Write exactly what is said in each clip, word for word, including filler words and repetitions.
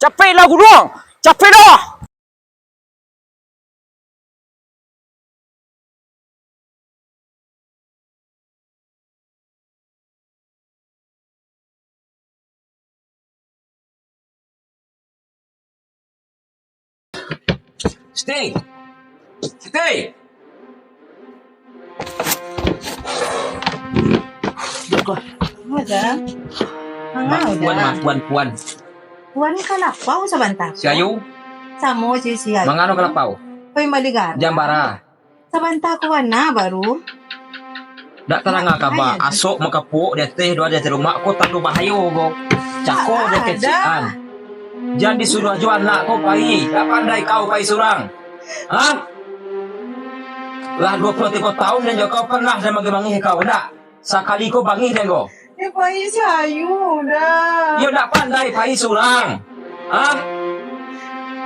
Capeklah gunuang! Capeklah! Siti! Siti! Ada. Manga, Puan, Uda? Puan, Puan. Puan ka lapau sabanta. Si Ayu? Samo si, si Ayu. Mangano ka lapau? Pai mali garam. Jam bara? Sabanta ko bana baru. Dak taranga kaba, asok makapuak di ateh, di ateh rumah ko, tando bahayo ko. Cako dek kecek an. Jan disuruah jo anak ko pai, dak pandai kau pai surang. Ha? Lah duo puluah tigo taun den jo kau, pernah den mangih-mangih kau, ndak? Sakali ko bangih den ko. Yo pai si Ayu, Uda. Yo ndak pandai pai surang. Ha?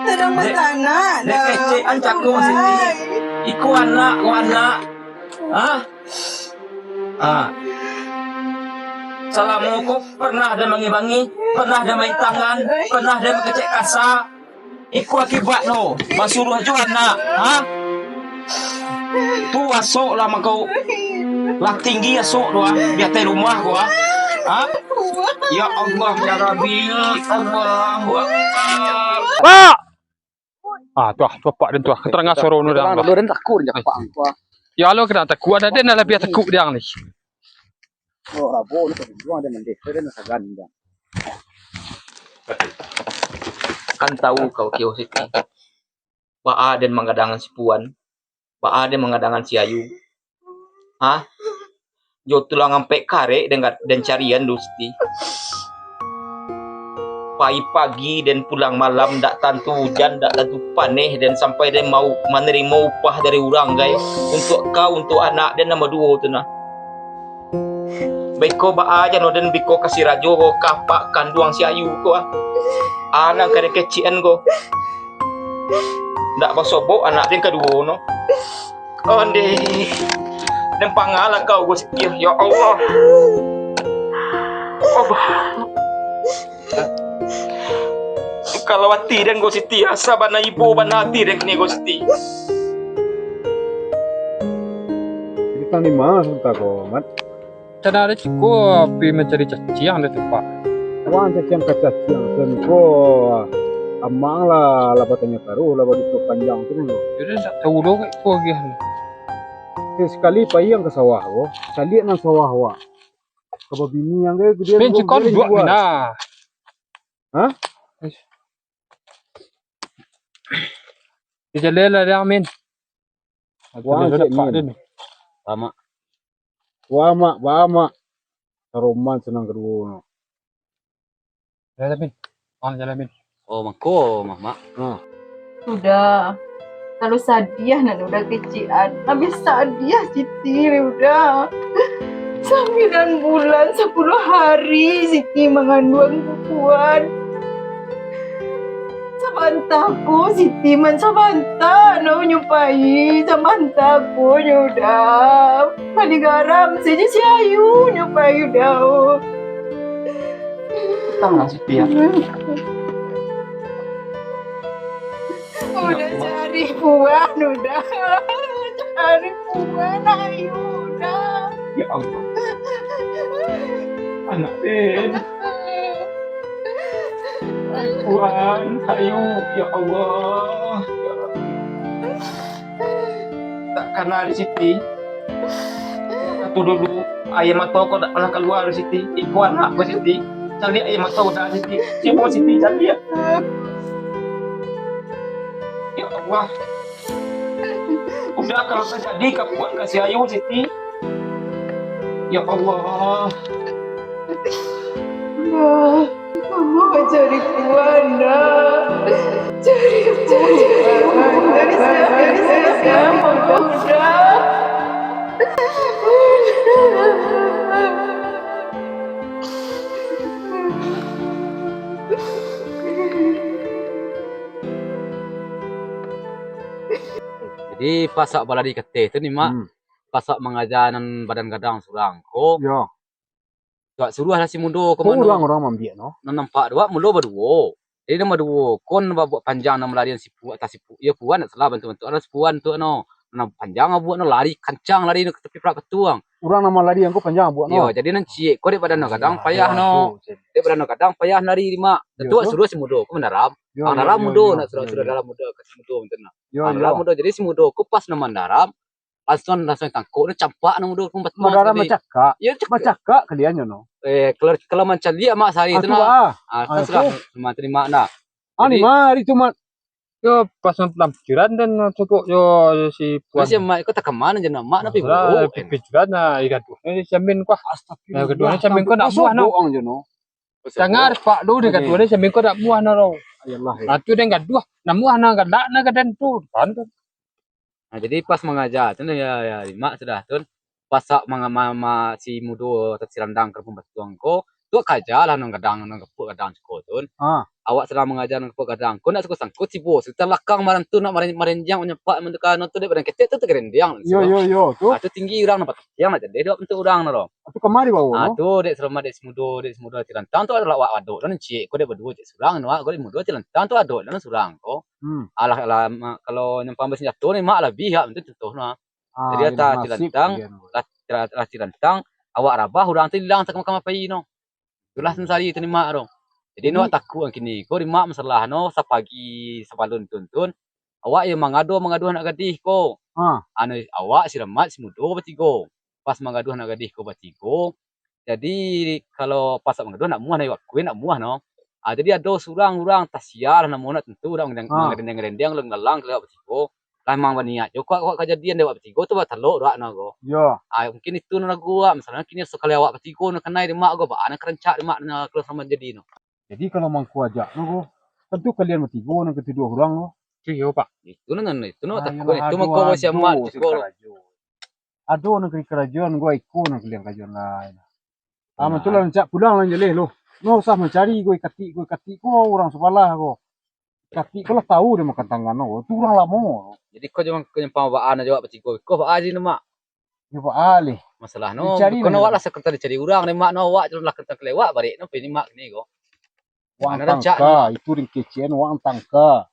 Sadang batanak, dek kecek an cako Siti. Iko anak ko anak. Ha? Ha. Salamo ko pernah den mangih-mangih, pernah den maintangan, pernah den mangecek kasa. Iko akibatnyo, basuruah jo anak, ha? Tu asok lah mangko, lah tinggi asok tu, ha, di ateh rumah ko, ha? Ha? Ya Allah, ya Rabbi, Allahu Akbar. Pak! Ah, tu ah, tu Pak den tu ah. Keterangan suara nu dah. Dulu den takut je, Pak. Ya Allah, kena takut. Ada den dah lebih takut dia ni. Oh, rabo ni tadi juang dia mendek, dia nak sagan dia. Kan tahu kau kio Siti. Baa den manggadangan si Puan, baa den manggadangan si Ayu. Hah? Jo tulang ampek karek den, den carian tu Siti. Pai pagi den pulang malam, dak tantu ujan, dak tantu paneh, den sampai den mau manarimo upah dari urang gai, untuak kau, untuak anak den nan baduo tu nah. Beko baa jano den biko ka si Rajo ko, ka apak kanduang si Ayu ko ah. Anak ka den kecek an ko. Ndak basobok anak den kaduo no. Ondeh. Den pangalah kau ko Siti, ya Allah. Allah. Kalau ati den ko Siti, asa bana ibo bana ati den kini ko Siti. Bintang lima sabanta ko, Mat. Tanah ada ciko, api mancari caciang di tempat. Wang caciang ka caciang, sen ko, amang lah, lah batanya taruh, lah baduto panjang tu dulu. Jadi, tak tahu lo, kok, ko agiah ni. Eh, sakali pai ang ka sawah ko, caliak nan sawah wak. Ka babini ang ke, dia Min, belum ciko boleh buat buat. Mina. Hah? Di jalan lah dia, Min. Wah, cek, Min. Bamak. Bamak, bamak. Taroman senang kaduo no. Jalan, Min. Wang jalan, Min. Oh, mangko, Mak, Mak. Ha. Sudah. Kalau sadiah nan Uda kecek an, abih sadiah Siti, Uda. Sambilan bulan, sapuluah hari Siti manganduang Puan. Sabanta ko Siti man, sabanta no nyo pai, sabanta ko nyo Uda. Pali garam sajo si Ayu nyo pai Uda. Tanang Siti, ya. Uda cari Puan, Uda. Cari Puan, Ayu, Uda. Ya Allah. Anak den. Puan, Ayu, ya Allah. Ya Allah. Tak kana di Siti. Katu dulu, aia mato ko dak pernah kalua dari Siti. Iko anak ko Siti. Caliak aia mato Uda Siti. Cubo Siti caliak. Ya Allah. Uda kalau tajadi ka Puan ka si Ayu Siti. Ya Allah. Nah. Ambo cari Puan, nah. Cari, cari, cari Puan. Dari siapa, dari siapa, Puan? Jadi, pasak balari kateh tu ni, Mak. Hmm. Pasak mangaja nan badan gadang surang ko. Yo. Wak suruahlah si mudo ko mano. Urang-urang mambiak no. Nan nampak tu wak mudo baduo. Jadi, nomor duo, kon babuak panjang nan malarian si Puan, atau si Pu-, yo, Puan ndak salah bantuak-bantuak, ado si Puan tu, no. Nan panjang babuak, no, lari kancang, lari, no, ka tapi parak katuang. Urang nan malarian ko panjang babuak, no. Yo, jadi nan ciek ko dek badan no gadang, payah, no. Dek badan no gadang, payah lari, Mak. Yo, tu, tu. Suruah si mudo ko mandaram. Yo, yo, yo, yo. Mandaram mudo, nak suruah, yo, suruah yo. Dalam mudo, ka si mudo, bantuak, no. Yo, yo. Mandaram mudo. Jadi, si mudo ko pas nan mandaram, Langsuang, langsuang tangkok tu, campak nang udah kumpat. Madara tadi. Macakak. Yo, cakak. Macakak kalian yo, no. Eh, kalau, kalau mancaliak, Mak, sahari tu, nah. Ah, tu, ah. Ah, kan sudah, tu. Memang terima, nah. Ah, ni, jadi, Mak, hari tu, Mak. Yo, pas malam pikiran dan cukup yo, yo si Puan. Terus ya, Mak, kau tak kemana je, nah, Mak, nak pergi buruk, kan? Pikiran, nah, ikan tu. Ni siamin kuah. Astagfirullah. Nah, kedua ni siamin kau nak buah, no. Kosong bohong je, no. Sangar, Pak, tu, dia kata, dia siamin kau nak buah, no, lo. Ayolah, ya. Ah, tu dia gaduah. Nak buah, nak galak, nak gadan tu. Kan tu. Nah, jadi pas mangaja tu, ya, ya, Mak sudah tu, pas awak manga-, ma-, ma-, si mudo atau si randang ka rumah batuang ko, tu kaja lah nan gadang, nan gapuak gadang siko tu. Ah. Awak sadang mangaja nan gapuak gadang ko, nak sangko-sangko si bos, si talakang marantu nak maren-, marenjang manyapak manduka, no tu dek badan ketek tu, tu gerendiang. Yo, yo, yo, tu. Ah, tu tinggi urang nampak tiang nak jadi dek bantuak urang no lo. Tu kamari bawa, no? Ah, tu dek selamat dek si mudo, dek si mudo si randang tu adalah awak adok tu nan ciek ko dek baduo ciek surang, no, awak ko dek mudo si randang tu adok tu nan surang ko. Hmm. Alah, alah, ma-, kalau nyampang basenjato ni, Mak, labiah, Mak, tu contoh, nah. Ah, jadi, yo, lah, cilantang, lah, lah, lah cilantang, awak rabah, urang tu ilang takama-kama pai, no. Itulah, hmm, sensari tu ni, Mak, tu. Jadi, no, jadi, awak takuik kini ko, di Mak, masalah, no, sapagi, sabalun tuntun, awak yo mangado, mangado anak gadih ko. Ha. Anu, awak, si Ramat, si Mudo, batigo. Pas mangado anak gadih ko batigo, jadi, kalau pas mangado, nak muah, nak iwak kue, nak muah, no. Ah, jadi ado surang urang tasial, namo nak tantu, urang nang, ha, nang gadang-gadang, lalang-lalang, kalau batigo. Lah, emang baniat jo, kuat, kuat kajadian dek awak batigo tu, batalok dak, no, ko. Yo. Ah, mungkin itu, no, lagu awak. Misalnyo, kini sakali awak batigo, no, kanai dek Mak ko, baa nan ka rancak dek Mak, no, kalau samo jadi, no. Jadi, kalau mangko ajak, no, ko, tantu kalian batigo, nan katuduah urang, ko. Itu iyo, Pak. Itu, no, no, itu, no, ah, takuik iyolah, itu, ado, mangko ado, siap, Mak, batigo. Ado nan ka dikarajoan, ko iko nan kalian karajoan lai. Ah, mantulah, rancak pulang lah jaleh lo. No usah mancari ko, ikatik ko, ikatik ko urang sabalah ko. Ikatik ko lah tau dek makan tangan lo. Tu urang lamo. Jadi ko jangan, ko jangan pambawaan ajo awak batigo. Ko baa ji no, Mak? Yo, baa leh. Masalah no, dicari ko no, awak lah sakali cari urang dek Mak no, awak lah kata kalewat barek no, pini Mak kini ko. Wak antang ka, itu ringkih cian, wak antang ka.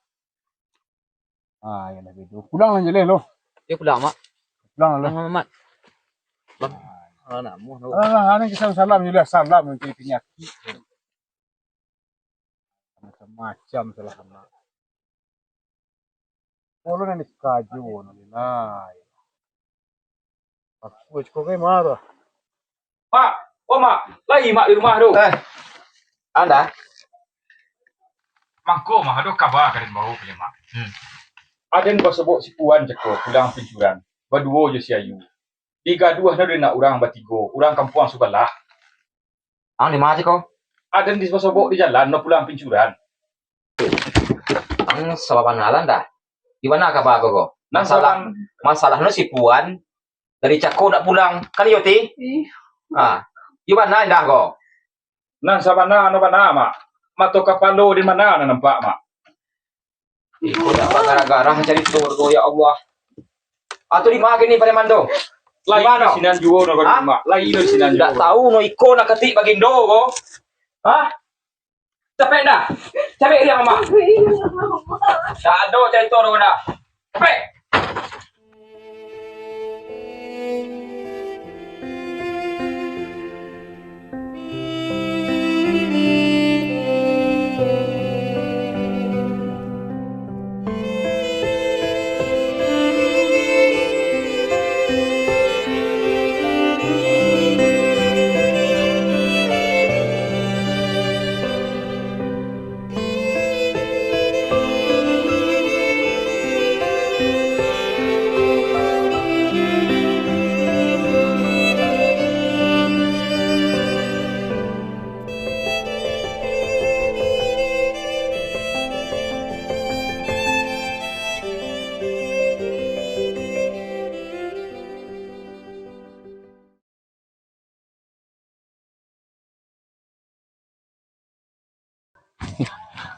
Ah, iyolah, bedo. Pulang lah jaleh lo. Yo, pulang, Mak. Pulang lah. Pulang, Mak. Bang. Ah, nak muah, nak. Alah, alah, alah, kita salam je lah, salam nanti penyakit. Macam-macam salah anak. Kalau nak nikah jo, nak, nah. Aku ciko kai marah. Mak, oh, Mak, lai Mak di rumah tu? Eh, anda? Mangko, Mak, ado kaba ka den bao ka den, Mak. Hmm. Aden basobok si Puan cako pulang pincuran, baduo jo si Ayu. Digaduah nyo dek nak urang batigo, urang kampuang subalah. Ang di ma cako? Aden basobok di jalan, no pulang pincuran. Ang salah bana lah ndak? Di ma kaba ko, ko? Nan masalah, salah, masalah no si Puan dari cako ndak pulang. Kan iyo, Ti? Iyo. Ha. Di ma indak ko? Nan sabana no bana, Mak. Mato kapalo di ma nan nampak, Mak? Iko ndak bagara-gara carito ko, ya Allah. Atu di ma kini pareman tu? Lai di ma no? Sinan juo no, Mak. Lai no sinan juo. Ndak tau no iko nak katik bagindo ko. Hah? Capek dah. Capek dia, Mak. Ndak ado carito tu dah. Capek.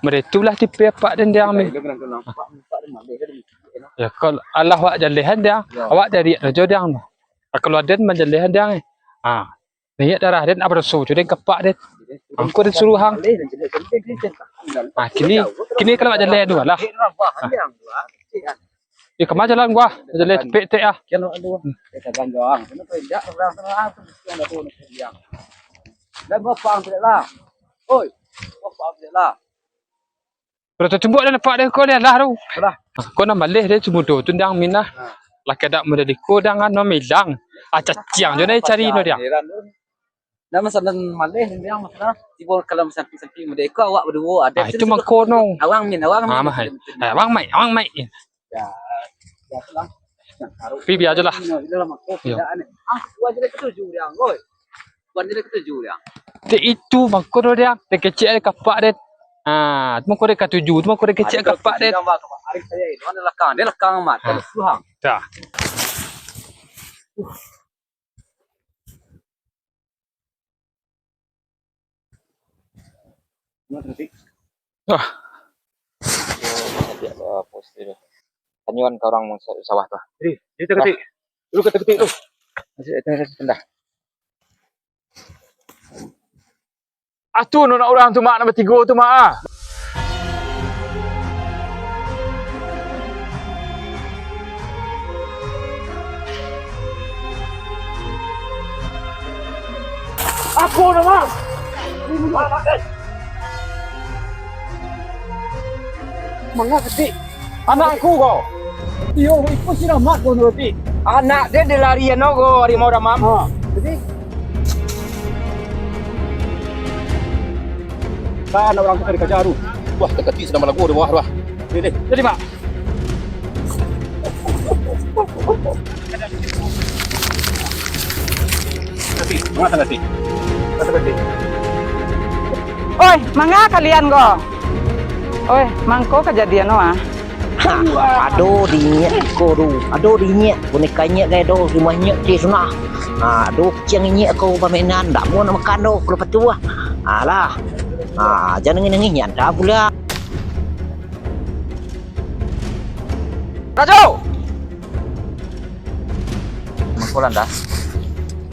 Mode tu lah tipe apak den diang ni. Ya, kalau alah awak jalehan diang, awak dari rajo diang tu. Ah, kalau aden mah jalehan diang ni. Ah. Naiak darah den, apo doso jo den kapak den. Angko den suruah ang. Ah, kini, kini kalau jaleh tu lah. Eh, kama jalan gua? Jaleh cepek tek ah. Barato tumbuak den nampak den ko ni lah tu. Alah. Ko nan maleh den sumudo tu dang minah. Ha. Lah kadak mudah diko dang anu milang. Ah, caciang jo nan cari no dang. Nan masalah maleh den dang masalah tibo kalau samping-samping mode ko awak baduo ado. Ah, itu mangko no. Awang min, awang min. Ah, mah. Eh, awang mai, awang mai. Ya. Ya, lah. Pi, bia ajo lah. Iyo. Ah, gua aja dah ketuju dia, oi. Bukan dia ketuju dia. Dek itu mangko do dia, dek kecek dek kapak dek. Ah, tu mangko dek katuju, tu mangko dek kecek kapak dek. Ari saya itu ada lekang, dia lekang amat, ha. Kalau suhang. Dah. Ah. Tanyoan ka urang sa-, sawah tu. Jadi, jadi tu ketik. Dulu ketik tu. Masih ada rendah. Atu no nak urang tu, Mak, nak batigo tu, Mak, ah. Apo namo? Manga ketik? Anakku ko. Iyo, iko si Rahmat ko, Nuruti. Anak dia dilarian ko, harimau Rahmat. Ha, jadi. Kan urang tu tadi kaja tu. Wah, takatik sadang balagu di bawah tu, ah. Jadi, jadi. Jadi, Mak. Oi, manga kalian ko? Oi, mangko kajadian no, ah. Ha, ado di inyiak ko tu, ado di inyiak, boneka inyiak gai do, rumah inyiak ti sunah. Ha, ado kuciang inyiak ko pamainan, dak mau nak makan do, kalau patuah. Alah. Ha, jan nangih-nangih, nyanda pula. Rajo! Mangko lah, nda.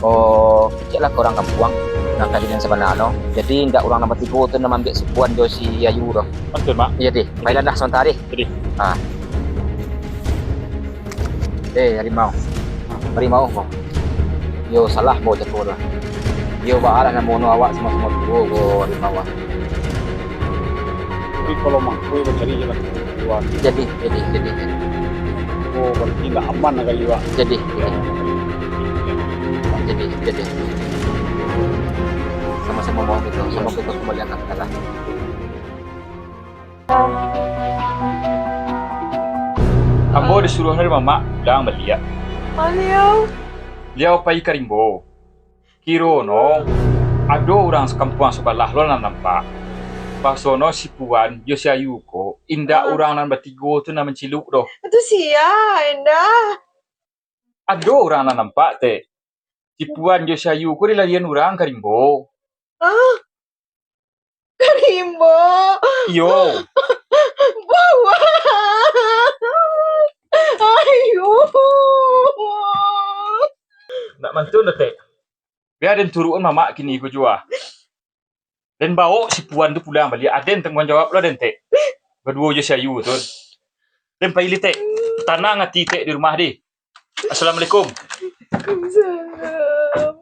Oh, keceklah ka urang kampuang, nan kajadian sabananyo. Jadi, indak urang nan batigo tu nan maambiak si Puan jo si Ayu tu. Betul, Mak. Iyo, dih. Jadi. Pailah, nda, samantaro, dih. Jadi. Ha. Eh, harimau. Harimau ko. Iyo, salah bao cako tu. Iyo, baa lah namo no awak samo-samo tuo ko, harimau, ah. Tapi kalau mangko, iyo, cari je lah. Jadi, jadi, jadi, jadi. Oh, berarti ndak aman lah kali, Wak. Jadi, jadi. Jadi, jadi. Samo-samo bao kito, samo kito kambalian ka tanah. Ambo disuruah dari mamak pulang baliak. Baliau. Baliau pai ka rimbo. Kironyo, ado urang sakampuang sabalah lo nan nampak. Basono si Puan jo si Ayu ko, indak urang nan batigo tu nan manciluk doh. Itu sia, indak. Ado urang nan nampak, Tek. Si Puan jo si Ayu ko dilarian urang ka rimbo. Hah? Ka rimbo? Iyo. Puan. Ayo. Ndak mantun doh, Tek. Bia den turuikan mamak kini ko juo. Den baok si Puan tu pulang baliak. Aden tangguang jawab lo den, Tek. Baduo jo si Ayu tu. Den pai lai, Tek. Tanang ati Tek di rumah, dih. Assalamualaikum. Waalaikumsalam.